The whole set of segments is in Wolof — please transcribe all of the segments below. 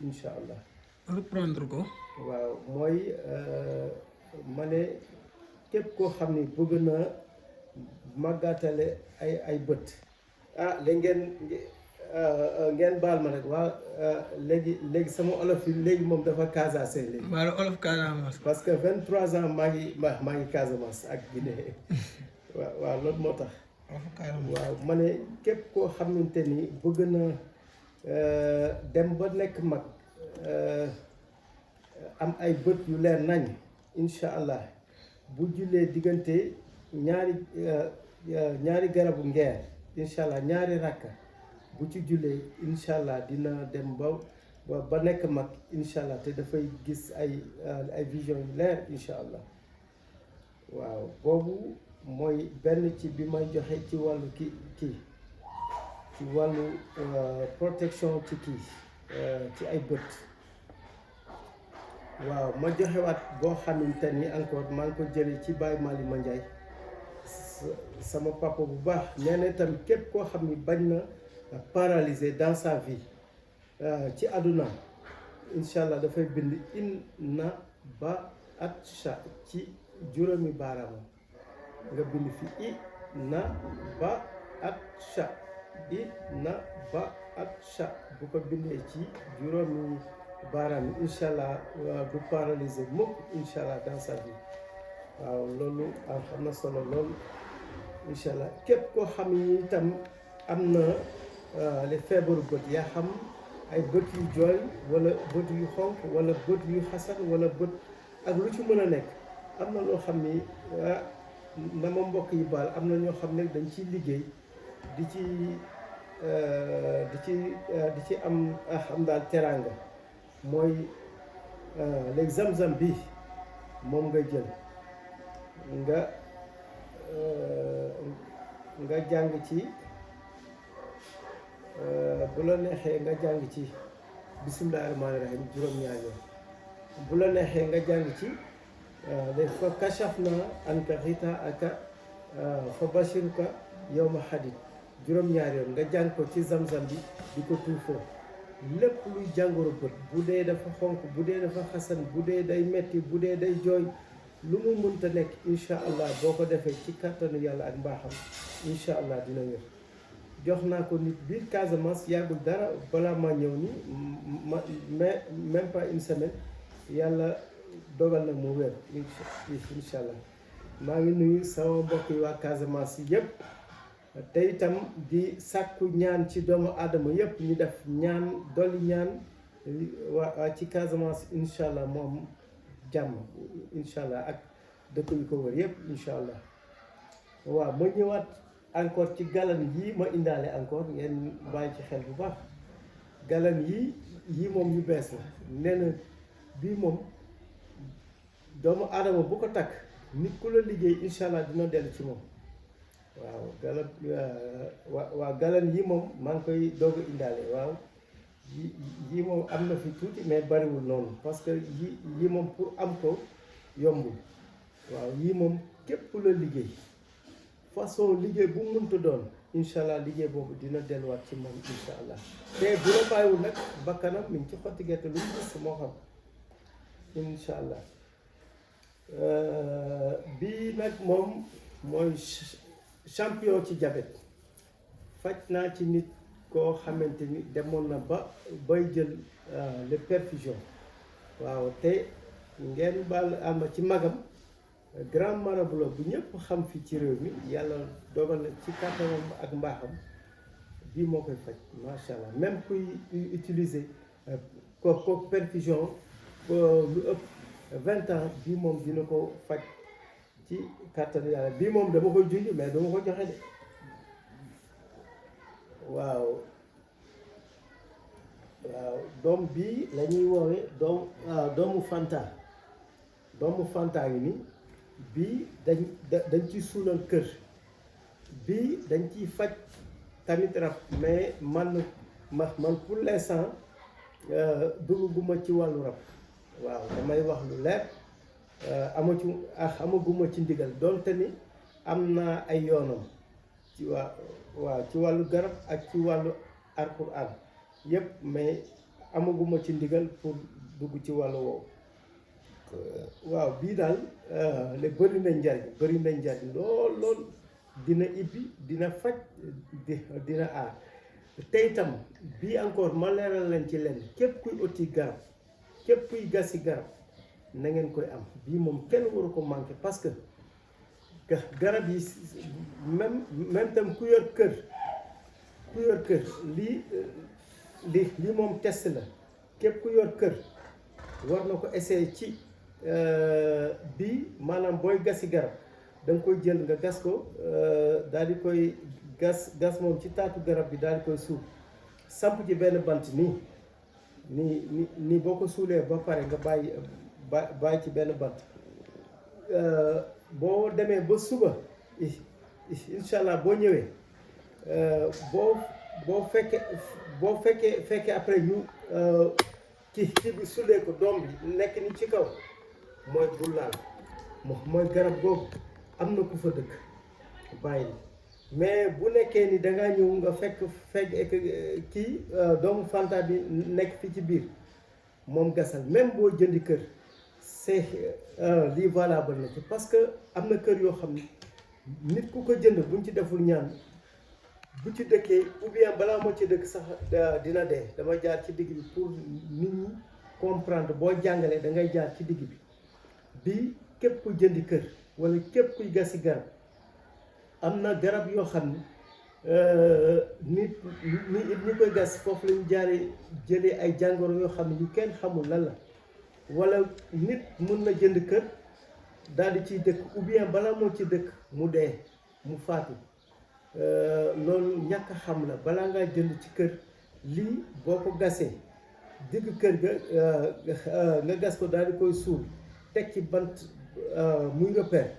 incha allah. reprendre ko. waaw mooy ma ne képp koo xam ni bëgg na màggatale ay bët léegi ngeen baal ma nag waaw léegi sama olof yi léegi moom dafa Casamance léegi. wala olof Casamance. parce que 23 ans maa ngi Casamance ak Guinée waaw loolu moo tax. waaw ma ne képp koo xamante ni bëgg na dem ba nekk mag am ay bët yu leer nañ incha allah bu jullee diggante ñaari garabu ngeer incha allah ñaari rakka bu ci jullee incha allah dina dem ba nekk mag incha allah te dafay gis ay vision yu leer incha allah waaw boobu mooy benn ci bi may joxe ci wàllu kii ci wàllu protection ci ci ay bët. waaw ma joxewaat boo xamante ni encore maa ngi ko jëlee ci Baye Mali Mandiaye sama papa bu baax nee na tamit képp koo xam ni bañ na paralysé dans sa vie ci àdduna incha allah dafay bind inna ba at sha ci juróomi baaraamam nga bind fi inna ba at sha inna ba at sha bu ko bindee ci juróomi baaraam yi incha allah du paralysé mukk incha allah dans sa vie waaw loolu am na solo lool incha allah képp koo xam ni itam am na les feebaru bët yaa xam ay bët yu jooy wala bët yu xonq wala bët yu xasan wala bët ak lu ci mën a nekk am na loo xam ni na ma mbokk yi baal am na ñoo xam ne dañ ciy liggéey di ci am daal teraanga mooy léegi zam-zam bi moom nga jël nga jàng ci bu la neexee nga jàng ci bismillahi rahmaani rahim juróom-ñaari yoon bu la neexee nga jàng ci fa kashafna anka ghita'aka fa bashiruka yawma hadid juróom-ñaari yoon nga jàng ko ci zam-zam bi di ko tuufoo lépp luy jàngoro bët bu dee dafa xonk bu dee dafa xasan bu dee day metti bu dee day jooy lu mu mënta nekk incha allah boo ko defee ci kàttanu yàlla ak mbaaxam incha allah dina wér jox naa ko nit biir Casamance yàggul dara balaa ma ñëw ni mais même pas une semaine yàlla dogal na mu wér incha allah maa ngi nuyu sama mbokk yi waa Casamance yépp te itam di sàkku ñaan ci doomu aadama yépp ñu def ñaan dolli ñaan waa ci Casamance incha allah moom jàmm incha allah ak dëkk yu ko wër yépp incha allah waaw ma ñëwaat encore ci galan yii ma indaale encore ngeen bàyyi ci xel bu baax galan yii moom yu bees la nee na bii moom doomu aadama bu ko takk nit ku la liggéey incha allah dina dellu ci moom waaw galan waaw galan yi moom maa ngi koy doog a indaale waaw yi moom am na fi tuuti mais bariwul noonu parce que yi moom pour am ko yombul waaw yii moom képp la liggéey façon liggéey bu mënta doon incha allah liggéey boobu dina delluwaat ci moom incha allah te bu la bàyyiwul nag bakkanam mi ngi ci xotti gerte lu mu gis moo xam incha allah bii nag moom mooy champion ci diabète faj naa ci nit koo xamante ni demoon na bay jël les perfusions waaw te ngeen baal ama ci magam grand marabout la bu ñëpp xam fi ci réew mi yàlla dogal na ci kàttanam ak mbaaxam bii moo koy faj macha allah même kuy utiliser ko perfusion lu ëpp 20 ans bii moom dina ko faj ci kàttanu yàlla bii moom dama koy junj mais dama ko joxe de waaw doom bii la ñuy woowee doomu fanta yi ni bii dañ ci suulal kër bii dañ ciy faj tamit rab mais man pour l'instant dugguma ci wàllu rab waaw damay wax lu leer amaguma ci ndigal doonte ni am naa ay yoonam ci waaw ci wàllu garab ak ci wàllu alxuraan yépp mais amaguma ci ndigal pour dugg ci wàllu woowu waaw bii daal le bëri na njariñ lool dina ibbi dina faj dina aar te itam bii encore ma leeral leen ci lenn képp kuy uti garab képp kuy gasi garab na ngeen koy am bii moom kenn waru ko manqué parce que garab yi même tam ku yor kër lii moom test la képp ku yor kër war na ko essayer ci bii maanaam booy gasi garab da nga koy jël nga gas ko daal di koy gas moom ci taatu garab bi daal di koy suul samp ci benn bant nii boo ko suulee ba pare nga bàyyi ci benn bant boo demee ba suba incha allah boo ñëwee boo fekkee après ñu kii bi suulee ko doom bi nekk ni ci kaw mooy bul laal mooy garab googu am na ku fa dëkk bàyyi mais bu nekkee ni dangaa ñëw nga fekk kii doomu fanta bi nekk fi ci biir moom gasal même boo jëndi kër c'est lii valable na ci parce que am na kër yoo xam ne nit ku ko jënd buñ ci deful ñaan bu ci dëkkee ou bien balaa moo ci dëkk sax dina dee dama jaar ci digg bi pour nit ñi comprendre boo jàngalee da ngay jaar ci digg bi képp ku jëndi kër wala képp kuy gasi garab am na garab yoo xam ne ñi koy gas foofu lañu jaaree jëlee ay jàngoro yoo xam ne yu kenn xamul lan la wala nit mun na jënd kër daal di ciy dëkk ou bien balaa moo ci dëkk mu dee mu faatu loolu ñàkk xam la balaa ngaa jënd ci kër lii boo ko gasee digg kër ga nga gas ko daal di koy suul teg ci bant muy repère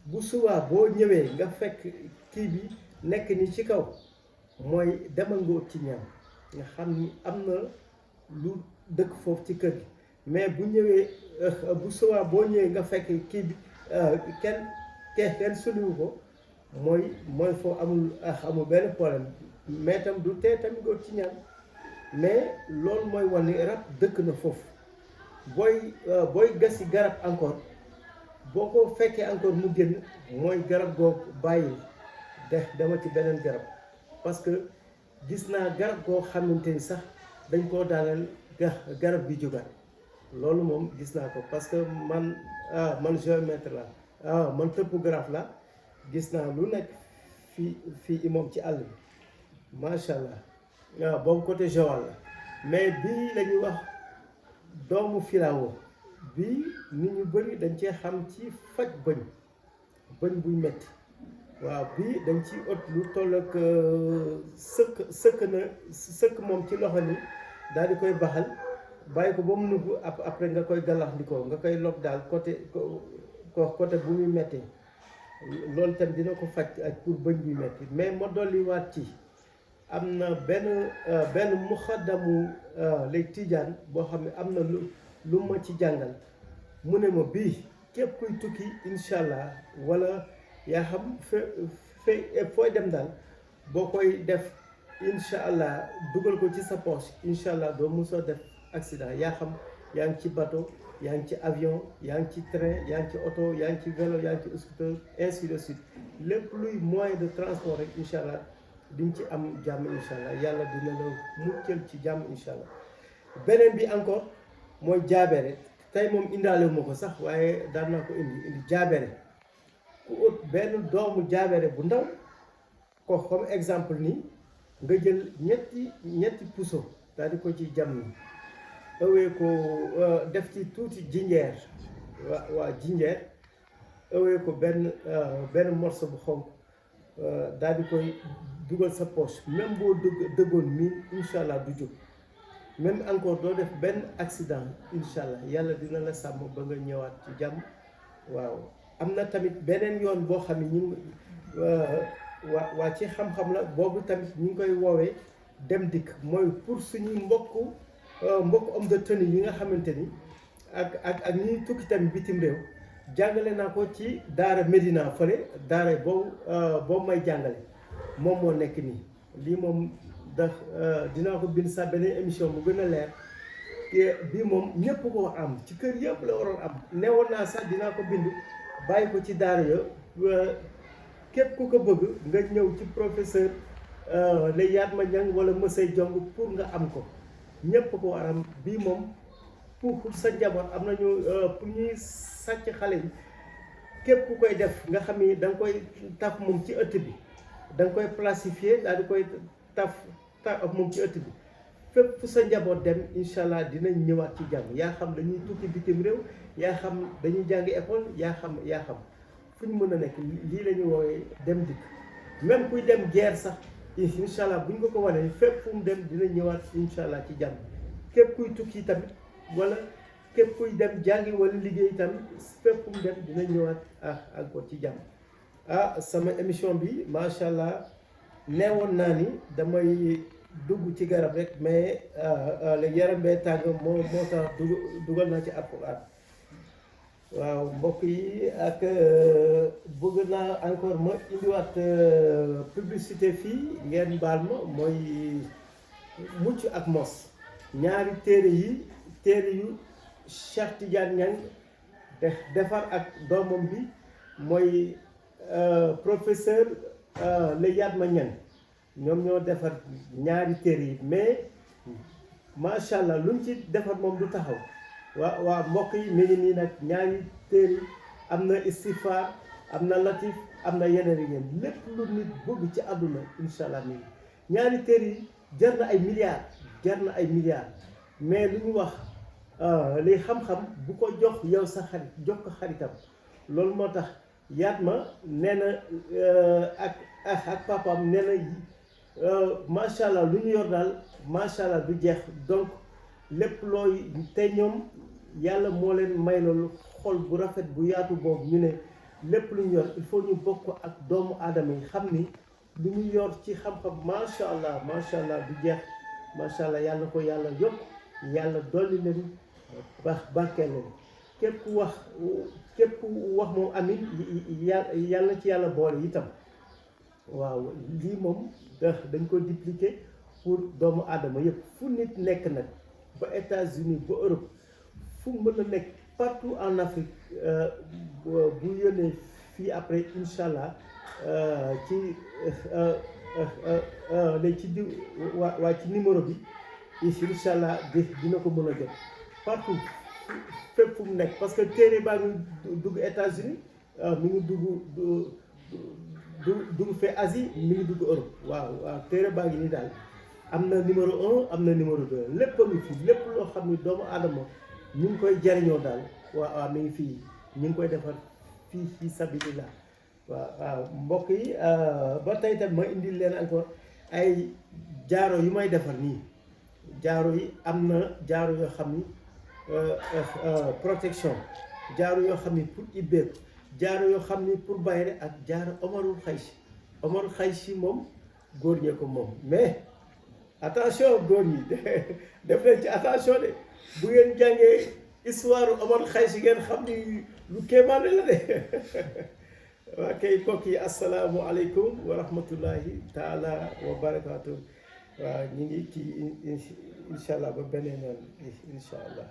bu subaa boo ñëwee nga fekk kii bi nekk ni ci kaw mooy demal nga ut ci ñaan nga xam ni am na lu dëkk foofu ci kër gi mais bu ñëwee bu subaa boo ñëwee nga fekk kii bi kenn suliwu ko mooy foo amul benn problème mais tam du tee tamit nga ut ci ñaan mais loolu mooy wane ni rab dëkk na foofu booy gasi garab encore boo ko fekkee encore mu génn mooy garab googu bàyyi dama ci beneen garab parce que gis naa garab goo xamante ni sax dañ koo daaneel garab bi jógaat loolu moom gis naa ko parce que man géomètre la man topographe la gis naa lu nekk fii moom ci àll bi macha allah boobu côté Joal la mais bii la ñuy wax doomu filao bii nit ñu bëri dañ cee xam ci faj bëñ buy metti waaw bii dañ ci ot lu toll ak sëkk moom ci loxo ni daal di koy baxal bàyyi ko ba mu nugg après nga koy galax ndikoo nga koy log daal côté bu muy mettee loolu tam dina ko faj ak pour bëñ buy metti mais ma dolli waat ci am na benn muxaddamu lay tijaan boo xam ne am na lu ma ci jàngal mu ne ma bii képp kuy tukki incha allah wala yaa xam fooy dem daal boo koy def incha allah dugal ko ci sa poche incha allah doo mosoo def accident yaa xam yaa ngi ci bateau yaa ngi ci avion yaa ngi ci train yaa ngi ci oto yaa ngi ci vélo yaa ngi ci scooter ainsi de suite lépp luy moyen de transport rek incha allah diñ ci am jàmm incha allah yàlla dina la muccal ci jàmm incha allah beneen bi encore mooy jaabere tey moom indaale ma ko sax waaye daan naa ko indi jaabere ku ut benn doomu jaabere bu ndaw ko comme exemple nii nga jël ñetti puso daal di ko ci jam ni ëwee ko def ci tuuti jinjeer waa jinjeer ëwee ko benn morceau bu xonk daal di koy dugal sa poche même boo dëggoon miin incha allah du jóg même encore doo def benn accident incha allah yàlla dina la sàmm ba nga ñëwaat ci jàmm waaw am na tamit beneen yoon boo xam ne ñu waa ci xam-xam la boobu tamit ñu ngi koy woowee dem dikk mooy pour suñuy mbokk homme de tenue yi nga xamante ni ak ñuy tukki tamit bitim réew jàngale naa ko ci daara Médina fële daara boobu may jàngale moom moo nekk nii lii moom dinaa ko bind sax beneen émission bu gën a leer bii moom ñëpp ko war am ci kër yëpp la waroon am newoon naa sax dinaa ko bind bàyyi ko ci daara ya képp ku ko bëgg nga ñëw ci professeur Leye Yatma Niang wala Monsieur Diong pour nga am ko ñëpp ko war am bii moom pour sa njaboot am nañu pour ñuy sàcc xale yi képp ku koy def nga xam ni da nga koy taf moom ci ëtt bi da nga koy plastifier daal di koy taf moom ci ëtt bi fépp fu sa njaboot dem incha allah dinañ ñëwaat ci jàmm yaa xam dañuy tukki bitim réew yaa xam dañuy jàngi école yaa xam fu ñu mën a nekk lii la ñu woowee dem dikk même kuy dem guerre sax incha allah bu ñu ko wanee fépp fu mu dem dinañ ñëwaat incha allah ci jàmm képp kuy tukki tamit wala képp kuy dem jàngi wala liggéey tamit fépp fu mu dem dinañ ñëwaat encore ci jàmm sama émission bi macha allah neewoon naa ni damay dugg ci garab rek mais léegi yaram bee tàng moo tax dugal naa ci alxuraan waaw mbokk yi ak bëgg naa encore ma indiwaat publicité fii ngeen baal ma mooy mucc ak mos ñaari téere yu Cheikh Tidiane Niang defar ak doomam bi mooy professeur Leye Yatma Niang ñoom ñoo defar ñaari téere yi mais macha allah luñ ci defar moom du taxaw waa mbokk yi mi ngi nii nag ñaari téere am na istifaar am na latif am na yeneen yi ngeen lépp lu nit bëgg ci àdduna incha allah mi ñaari téere yi jar na ay milliards mais lu ñu wax li xam-xam bu ko jox yow sa xarit jox ko xaritam loolu moo tax Yatma nee na ak papaam nee na macha allah lu ñu yor daal macha allah du jeex donc lépp looy te ñoom yàlla moo leen may loolu xol bu rafet bu yaatu boobu ñu ne lépp lu ñu yor il faut ñu bokk ak doomu aadama yi xam ni lu ñu yor ci xam-xam macha allah du jeex macha allah yàlla ko yàlla yokk yàlla dolli leen barkeel leen képp ku wax moom amin yàlla ci yàlla boole itam waaw lii moom dañ ko dupliquer pour doomu aadama yëpp fu nit nekk nag ba États-Unis ba Europe fu mën a nekk partout en Afrique bu yónnee fii après incha allah ci léegi ci ci numéro bi incha allah dina ko mën a jot partout fépp fu mu nekk parce que téere baa ngi dugg États-Unis mi ngi dugg fee Asie mi ngi dugg Europe waaw téere baa ngi nii daal am na numéro 1 am na numéro 2 lépp a ngi fii lépp loo xam ni doomu aadama ñu ngi koy jariñoo daal waaw mi ngi fii ñu ngi koy defar fii ci sabilillah waaw mbokk yi ba tey tam ma indil leen encore ay jaaro yu may defar nii jaaro yi am na jaaro yoo xam ni protection jaaro yoo xam ni pour ibbeeku jaaro yoo xam ni pour bayre ak jaaro Omarul Xaysi moom góor ñee ko moom mais attention góor ñi def leen ci attention de bu ngeen jàngee histoire Omarul Xaysi ngeen xam ni lu kéemaane la de waa kay mbokk yi asalaamualeykum wa rahmatullahi taala wa barakaatu waaw ñu ngi ci incha allah ba beneen yoon incha allah